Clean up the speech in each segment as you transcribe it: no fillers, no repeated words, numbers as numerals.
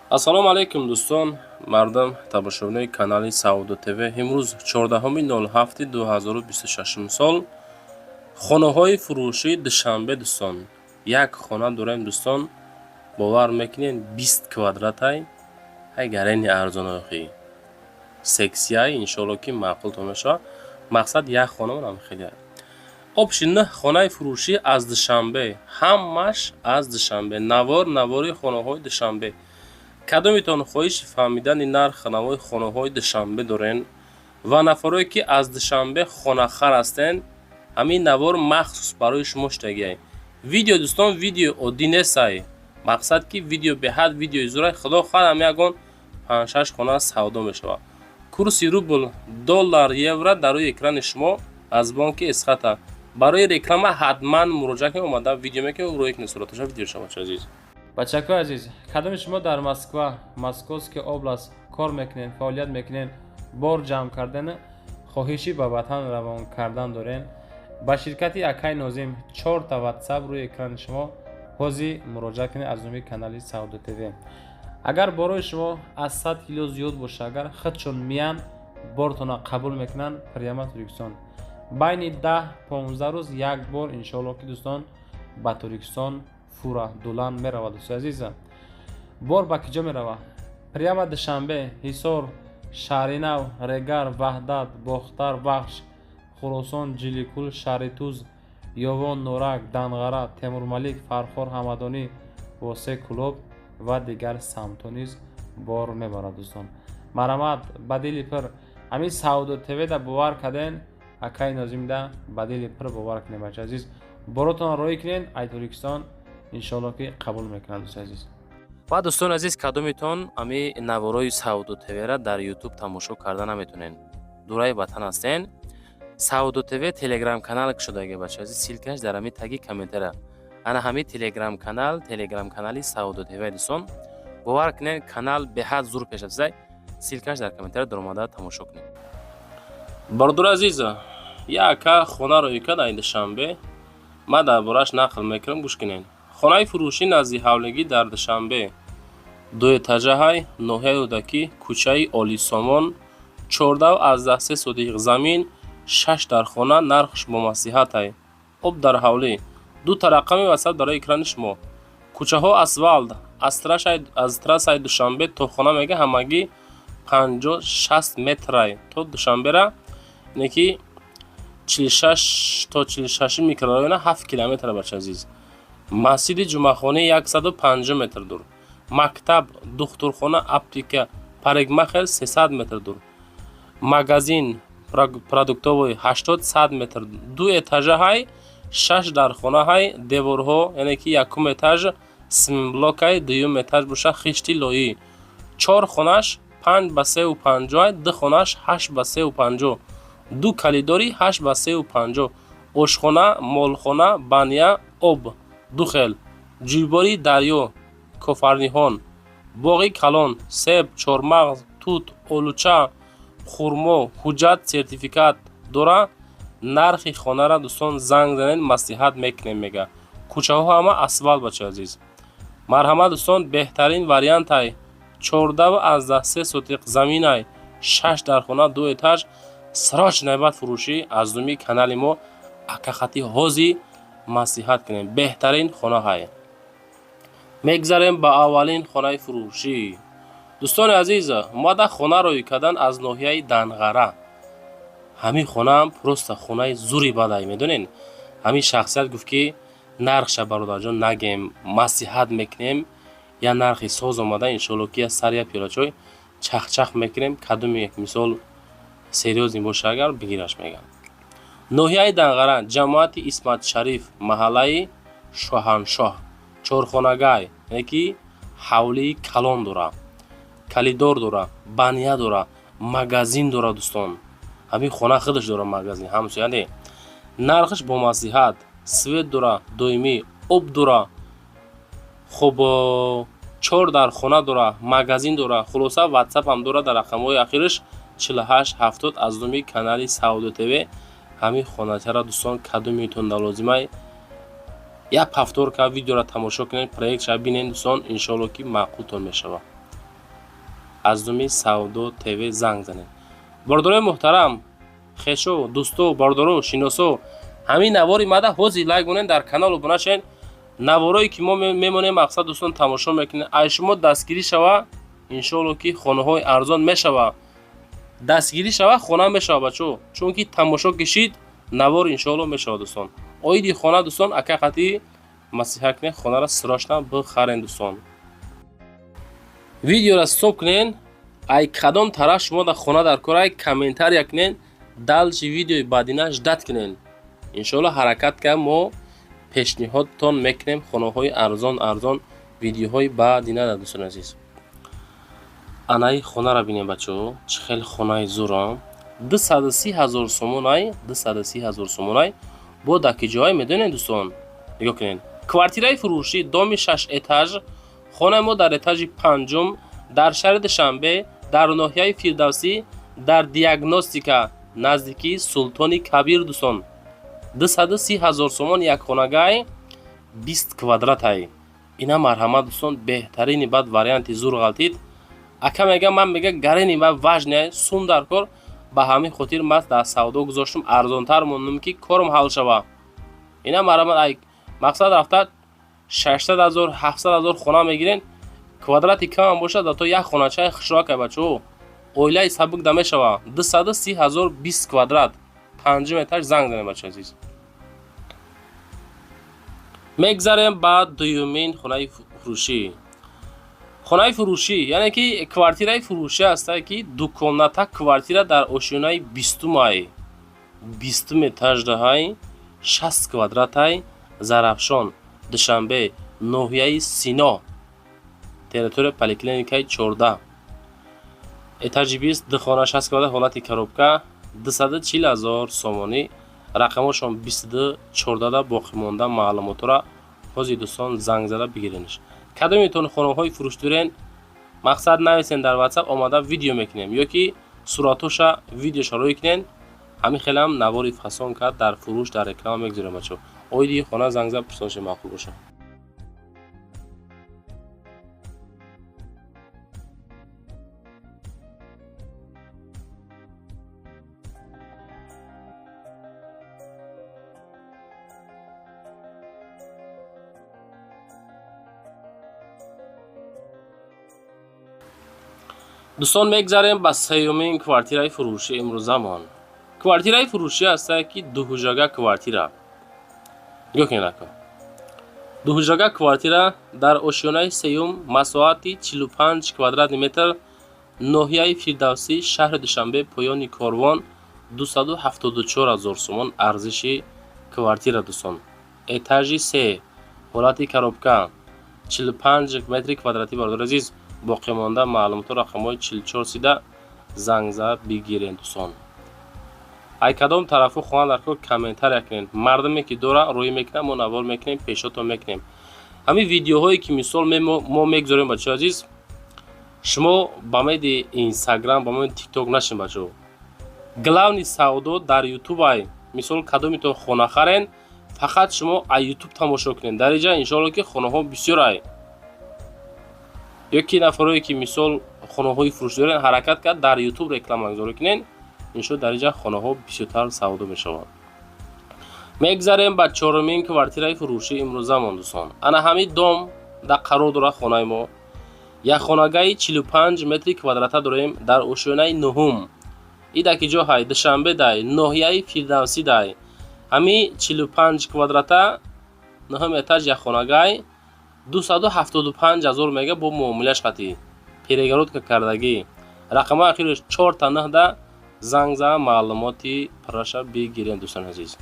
Ассалому алайкум, дӯстон, мардум, тамошобинои канали Саудо ТВ. Имрӯз 14.07.2026 сол, хонаҳои фурӯшии Душанбе. Дӯстон, як хона дорем, дӯстон, бовар мекунед, 20 квадратай. Ҳай, гарени арзонохи сексияй, иншоалло, ки маъқултон мешавад. Мақсад, як хона хеле общий нӯҳ хонаи фурӯшӣ аз Душанбе, ҳамаш аз Душанбе. Навор, навори хонаҳои Душанбе. Кадометон хоҳиши фаҳмидани нарх навои хонаҳои Душанбе дорен ва нафарое, ки аз Душанбе хонахар ҳастен, ҳамин навор махсус барои шумо шудагиай. Видео, дӯстон, видео оддӣ нестай. Мақсад, ки видео беҳад видеои зурай. Худо хоҳад, ҳам ягон панҷшаш хона савдо мешавад. Курси рубл, доллар, евро дар рӯи экрани шумо аз бонки Эсхата. Барои реклама ҳатман муроҷиат кунед, омада видео мекунед, рӯй кунед сураташа, видео шавад, азиз. Бачакои азиз, кадоми шумо дар Москва, Московский область кор мекунед, фаъолият мекунед, бор ҷамъ кардан, хоҳиши ба ватан равон кардан дорен, ба ширкати акай Нозим, чорта ватсап рӯи экрани шумо, ҳозир муроҷиат кунед. Аз номи канали Савдо ТВ, агар борои шумо аз 100 кило зиёд боша, агар худшон миян, бортона қабул мекунанд, прямо Тоҷикистон байни 10-15 рӯз як бор, иншоалло, ки, дӯстон, ба Тоҷикистон фура дулан меравад. Дӯстои азиза, бор ба киҷо меравад? Прямо Душанбе, Ҳисор, Шаҳринав, Регар, Ваҳдат, Бохтар, Вахш, Хуросон, Ҷиликул, Шаҳритуз, Ёвон, Норак, Данғара, Темурмалик, Фархор, Ҳамадонӣ, Восе, Кӯлоб ва дигар самтҳо низ бор мебарад. Дӯстон, марҳамат, ба дили пир ҳамин Савдо ТВда бовар карден, акаи Нозимда ба дили пир бовар кунед. Бача азиз, боротонро роҳӣ кунед, ай Тоҷикистон, иншоалло, ки қабул мекунад, дӯстои азиз. Ва, дӯстони азиз, кадометон ами наворои Савдо ТВра дар Ютуб тамошо карда наметонен, дураи ватан ҳастен, Савдо ТВ телеграм канал кушодаги, бача азиз, ссылка ш дар ҳами таги комментара. Ана ҳами телеграм канал, телеграм канали Савдо ТВ. Дӯстон, бовар кунед, канал беҳад зур пеш рафтаи. Ссылка ш дар комментара, даромада тамошо кунед. Бародари азиз, як ака хонаро икад ай Душанбе, ман дар борааш нақл мекунам, гӯш кунед. Хонаи фурӯшӣ назди ҳавлигӣ дар Душанбе, дуэтажаҳай, ноҳияи Рӯдакӣ, кӯчаи Олисомон, 14,3 сотих замин, шаш дар хона, нархш бо маслиҳатай, об дар ҳавлӣ. Дута рақами ватсап барои экрани шумо. Кӯчаҳо асфалт, аз трассаи Душанбе то хона, мега, ҳамагӣ 50-60 метрай. То Душанбера ине ки 46 то 46 микрорайона 7 километр, бача азиз. Масҷиди ҷумъахона 150 метр дур, мактаб, духтурхона, аптека, парикмахер 300 метр дур, магазин продуктовый 80-100 метр. Ду этажа ҳай, шаш дархона ҳай. Деворҳо, яъне ки якум этаж симблокай, дуюм этаж боша хишти лоӣ. Чор хонаш 5 ба 3,50, ду хонаш 8 ба 3,50, ду калидори 8 ба 3,50, ошхона, молхона, баня, об ду хел, ҷӯйбори дарё Кофарниҳон, боғи калон, себ, чормағз, тут, олуча, хурмо, ҳуҷҷат, сертификат дора. Нархи хонара, дӯстон, занг занед, маслиҳат мекунем, мега. Кӯчаҳо ҳама асфалт, бача азиз. Марҳамат, дӯстон, беҳтарин вариантай, 14,3 сотиқ заминай, шаш дархона, ду этаж, срочно баъд фурӯшӣ. Аз думи канали мо акахати ҳози маслиҳат кунем, беҳтарин хона ҳай. Мегзарем ба аввалин хонаи фурӯшӣ. Дӯстони азиз, омада хона рӯй кардан аз ноҳияи Данғара. Ҳамин хонаам просто хонаи зури бадай, медонед. Ҳамин шахсият гуфт, ки нархша, бародарҷон, нагем, маслиҳат мекунем. Я нархи соз омада, иншоалло, ки я сар, я пиёлачой чахчах мекунем. Кадоме мисол серьёзный боша, агар бигираш, мегам. Ноҳияи Данғара, ҷамоати Исматшариф, маҳаллаи Шоҳаншоҳ, чорхонагай, яъне ки ҳавлии калон дора, калидор дора, баня дора, магазин дора. Дӯстон, ҳамин хона худаш дора магазин, ҳамсоя не. Нархаш бо маслиҳат, свет дора доимӣ, об дора. Хуб, чор дар хона дора, магазин дора. Хулоса, ватсапам дора дар рақамҳои ахираш 4870. Аз номи канали Савдо ТВ ҳамин хоначара, дӯстон, кадомитон лозимай, як повторка видеоро тамошо кунед, проектша бинед, дӯстон, иншоалло, ки маъқултон мешавад. Аз думи Савдо ТВ занг занед. Бародарои муҳтарам, хешо, дӯсто, бародаро, шиносо, ҳамин навори мада ҳозир лайк монед, дар канал обуна шавед. Наворое ки мо мемонем, мақсад дӯстон тамошо мекунед. Ай шумо дастгирӣ шава, иншоалло ки хонаҳои арзон мешава. Дастгирӣ шава, хона мешава, бачо. Чунки тамошо кишид, навор иншоалло мешава, дӯстон. Оиди хона, дӯстон, ака қатӣ маслиҳат кунед, хонара срочно бихарен, дӯстон. Видеора стоп кунед, ай кадом тараф шумо дар хона дар кор ай комментария кунед, дальше видеои баъдина ждать кунед. Иншоалло ҳаракат кар мо пешниҳодтон мекунем хонаҳои арзон арзон видеоҳои баъдина, дӯстони азиз. Анаи хонара бинем, бачаҳо, чӣ хел хонаи зурам. 230 ҳазор сомонай, 230 ҳазор сомонай. Бо дар ки ҷое медонед, дӯстон? Нигоҳ кунед. Квартираи фурӯшӣ, доми шаш этаж, хонаи мо дар этажи панҷум, дар шаҳри Душанбе, дар ноҳияи Фирдавсӣ, дар Диагностика, наздикии Султони Кабир, дӯстон. 230 ҳазор сомон як хонагай, 20 квадратай. Ина марҳамат, дӯстон, беҳтарини бад варианти зур ғалтид. Ака мега, ман мега гарени ма важный сум дар кор, ба ҳамин хотир ман дар савдо гузоштум, арзонтар мондум ки корум ҳал шава. Ина марҳамат, ай мақсад рафта 600 ҳазор, 700 ҳазор хона мегирен, квадрати камам бошад, зато як хоначаи хушрокай, бачаҳо. Оилаи сабук да мешава. 230 ҳазор, 20 квадрат, панҷум этаж, занг занем, бачаҳо азиз. Мегзарем ба дуюмин хонаи фурӯшӣ. Хонаи фурӯшӣ, яъне ки квартираи фурӯшӣ ҳаста, ки дукомната квартира дар ошёнаи бистумай, 20-ум этаждаҳай, 60 квадратай, Зарафшон, Душанбе, ноҳияи Сино, территория поликлиникаи 14, этажи 20, ду хона, 60 квадрат, ҳолати коробка, 240 ҳазор сомонӣ. Рақамошон 22 14. Боқимонда маълумотҳоро ҳозир, дӯстон, занг зада бигиренш. Кадометон хонаҳои фурӯш дорен, мақсад нависен дар WhatsApp, омада видео мекунем ё ки суратоша видеоша рӯй кунен. Ҳамин хелам навори фасон кард, дар фурӯш, дар реклама мегузорем, бачаҳо. Оиди хона занг зад, пурсонши маъқул боша. Дӯстон, мегзарем ба сеюмин квартираи фурӯши имрӯзамон. Квартираи фурӯшӣ ҳаста, ки дуҳуҷрага квартира. Нигоҳ кунед, ака, дуҳуҷрага квартира дар ошёнаи сеюм, масоҳати 45 квадратный метр, ноҳияи Фирдавсӣ, шаҳри Душанбе, поёни Корвон, 274 ҳазор сомон арзиши квартира, дӯстон. Этажи се, ҳолати коробка, 45 метри квадратӣ. Бародари азиз, боқимонда маълумотҳо рақамҳои 44 сида занг зад бигирен, дӯстон. Ай кадом тарафу хона дар кор, комментария кунед. Мардуме ки дора, рӯӣ мекунад, мо навор мекунем, пешотон мекунем. Ҳамин видеоҳое ки мисол мо мегузорем, бачаҳо азиз, шумо ба меди Инстаграм, ба меди Тикток нашин, бачаҳо. Главный савдо дар Ютуб ай. Мисол, кадомитон хона харен, фақат шумо ай Ютуб тамошо кунед. Дар инҷа иншоалло ки хонаҳо бисёр ай. Ё ки нафарое ки мисол хонаҳои фурӯш дорен, ҳаракат кард дар Ютуб рекламагузорӣ кунед. Иншо дар инҷа хонаҳо бисёртар савдо мешаванд. Мегзарем ба чорумин квартираи фурӯши имрӯзамон, дӯстон. Ана ҳамин дом дар қарор дорад хонаи мо. Якхонагаи 45 метри квадрата дорем дар ошёнаи нуҳум. И дар ки ҷо ҳай? Душанбе дай, ноҳияи Фирдавсӣ дай. Ҳамин 45 квадрата, нуҳум этаж, якхонагай, 275 ҳазор мега, бо муомилаш қатӣ, перегородка кардагӣ. Рақамҳои ахираш чорта наҳда, занг зада маълумоти пурраша бигирем, дӯстони азиз.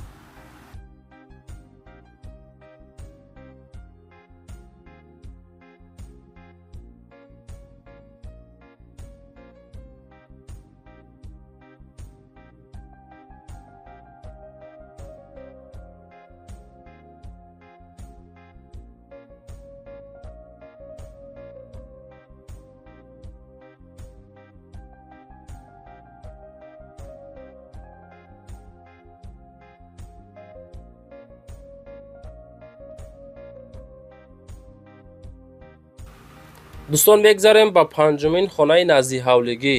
Дӯстон, мегзарем ба панҷумин хонаи наздиҳавлигӣ.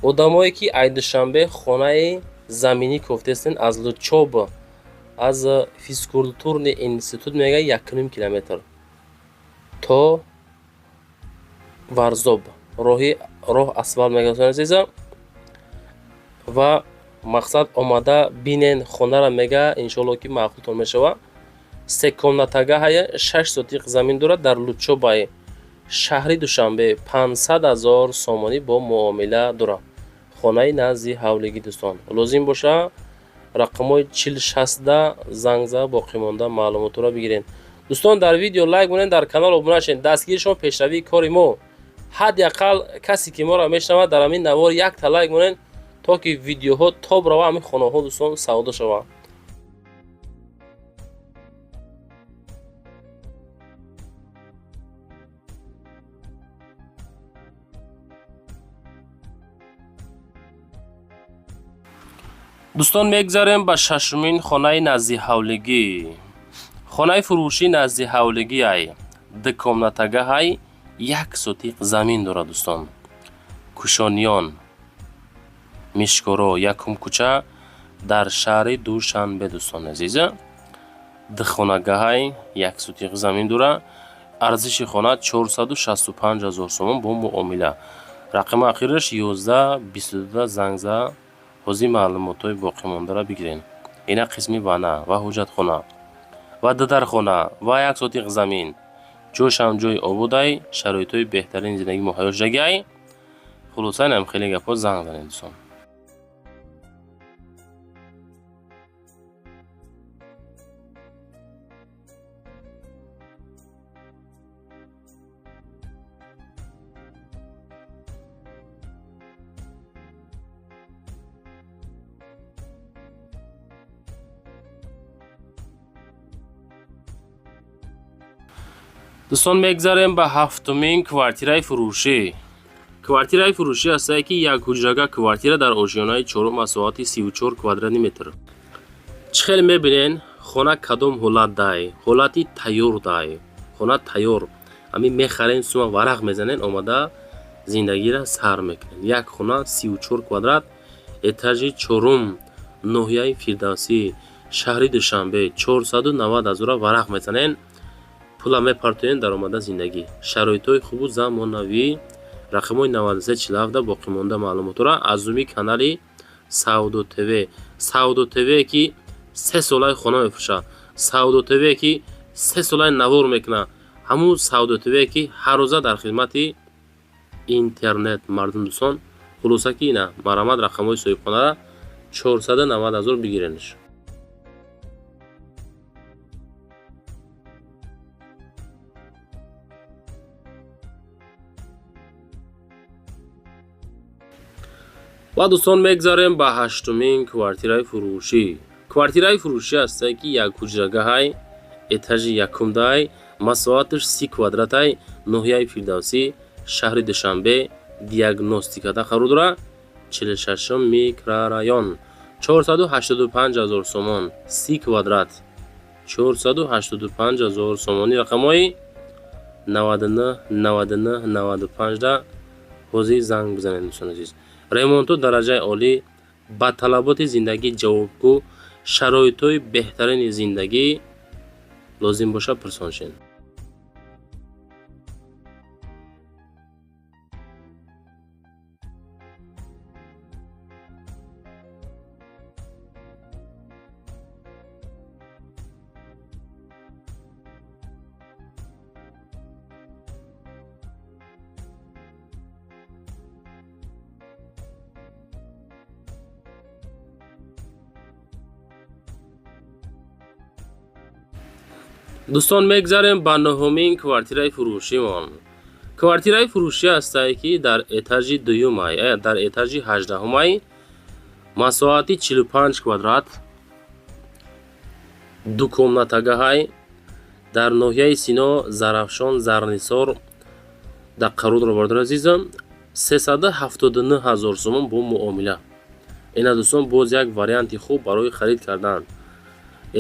Одамое ки ай Душанбе хонаи заминӣ кофтестен, аз Лучоб, аз физкультурный институт мега 1,5 километр то Варзоб роҳ асфалт мега, дӯстони азиза. Ва мақсад омада бинен хонара, мега иншоалло ки маъқултон мешава. Се комнатагаҳая, 6 сотиқ замин дорад, дар Лучобай шаҳри Душанбе, 500 000 сомонӣ бо муомила дорад. Хонаи назди ҳавлигӣ, дӯстон, лозим боша, рақамҳои 4060 занг зада, боқимонда маълумотро бигиред. Дӯстон, дар видео лайк монед, дар канал обуна шавед. Дастгири шумо пешравии кори мо. Ҳадди ақал касе ки моро мешунавад, дар ҳамин навор якта лайк монед, то ки видеоҳо тоб рава, ҳамин хонаҳо, дӯстон, савдо шаванд. Дӯстон, мегзарем ба шашумин хонаи наздиҳавлигӣ. Хонаи фурӯшӣ наздиҳавлигӣ ай, дукомнатагаҳай, 1 сотиқ замин дорад, дӯстон. Кушониён, Мишкоро, якум кӯча дар шаҳри Душанбе, дӯстони азиза. Духонагаҳай, 1 сотиқ замин дорад. Арзиши хона 465 000 сомон бо муомила. Рақами ахираш 1122, занг зада, ҳозир маълумотҳои боқимондаро бигиред. Ина қисми вана ва ҳуҷҷатхона ва дудархона ва 1 сотиқ замин. Ҷошам ҷои ободай, шароитҳои беҳтарини зиндагӣ муҳайё шудагиай. Хулоса, инам хеле гапҳо, занг занед, дӯстон. Дӯстон, мегзарем ба ҳафтумин квартираи фурӯшӣ. Квартираи фурӯшӣ ҳастае ки як ҳуҷрага квартира дар ошёнаи чорум, масоҳати 34 квадратни метр. Чӣ хел мебинен, хона кадом ҳолат дай? Ҳолати тайёр дай. Хона тайёр. Ҳамин мехарен, сума варақ мезанен, омада зиндагиро сар мекунен. Як хона 34 квадрат, этажи чорум, ноҳияи Фирдавсӣ, шаҳри Душанбе, 490 ҳазора варақ мезанен, пула мепартоен, даромада зиндагӣ. Шароитҳои хубу замонавӣ. Рақамҳои 9347 боқимонда маълумотҳоро аз зуми канали Савдо ТВ. Савдо ТВ ки 3 солаи хона мефурӯшад, Савдо ТВ ки 3 солаи навор мекунад, ҳамун Савдо ТВ ки ҳар рӯза дар хидмати интернет мардум, дӯстон. Хулоса ки ина марамат рақамҳои соҳибхонара 490 ҳазор бигиренш. Ва дӯстон, мегзарем ба ҳаштумин квартираи фурӯшӣ. Квартираи фурӯшӣ ҳастае ки як ҳуҷрагаҳай, этажи якумдай, масоҳаташ 30 квадратай, ноҳияи Фирдавсӣ, шаҳри Душанбе, Диагностикада қарор дорад, 46-ум микрорайон, 485 ҳазор сомон, 30 квадрат, 485 ҳазор сомонӣ. Рақамҳои 99 99 95 да ҳозир занг бизанед, дӯстони азиз. Ремонту дараҷаи олӣ, ба талаботи зиндагӣ ҷавобгӯ, шароитҳои беҳтарини зиндагӣ. Лозим боша, пурсон шед. Дӯстон, мегзарем ба нуҳумин квартираи фурӯшимон. Квартираи фурӯшӣ ҳастае ки дар этажи дуюмай, дар этажи ҳаждаҳумай, масоҳати 45 квадрат, дукомнатагаҳай, дар ноҳияи Сино, Зарафшон, Зарнисор дар қарор дорад, бародари азизам, 379 ҳазор сомон бо муомила. Ина дӯстон, боз як варианти хуб барои харид кардан.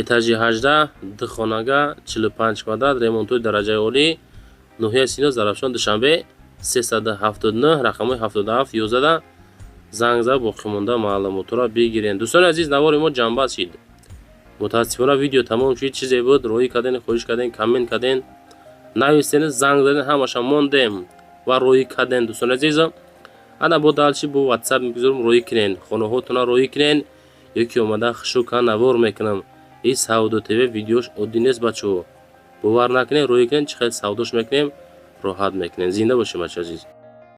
Этажи 18, духонага, 45 квадрат, ремонтҳои дараҷаи олӣ, Ноҳияи Сино, Зарафшон, Душанбе, 379, рақамҳои 77 11 занг зад, боқимонда маълумотҳоро бигирен. Дӯстони азиз, навори мо ҷамъбаст шид. Мутаассифона, видео тамом шид. Чизе буд, роҳӣ карден, хоҳиш карден, коммент карден, навистен, занг заден, ҳамаша мондем ва роҳӣ кардем. Дӯстони азиз, ана бо дальше бо WhatsApp мегузорем, роҳӣ кунен, хонаҳотона роҳӣ кунен ё ки омада хушука навор мекунам. И Савдо ТВ видеош оддӣ нест, бачаҳо, бовар накунед, роҳӣ кунен, чӣ хел савдош мекунем, роҳат мекунем. Зинда бошем, бача азиз.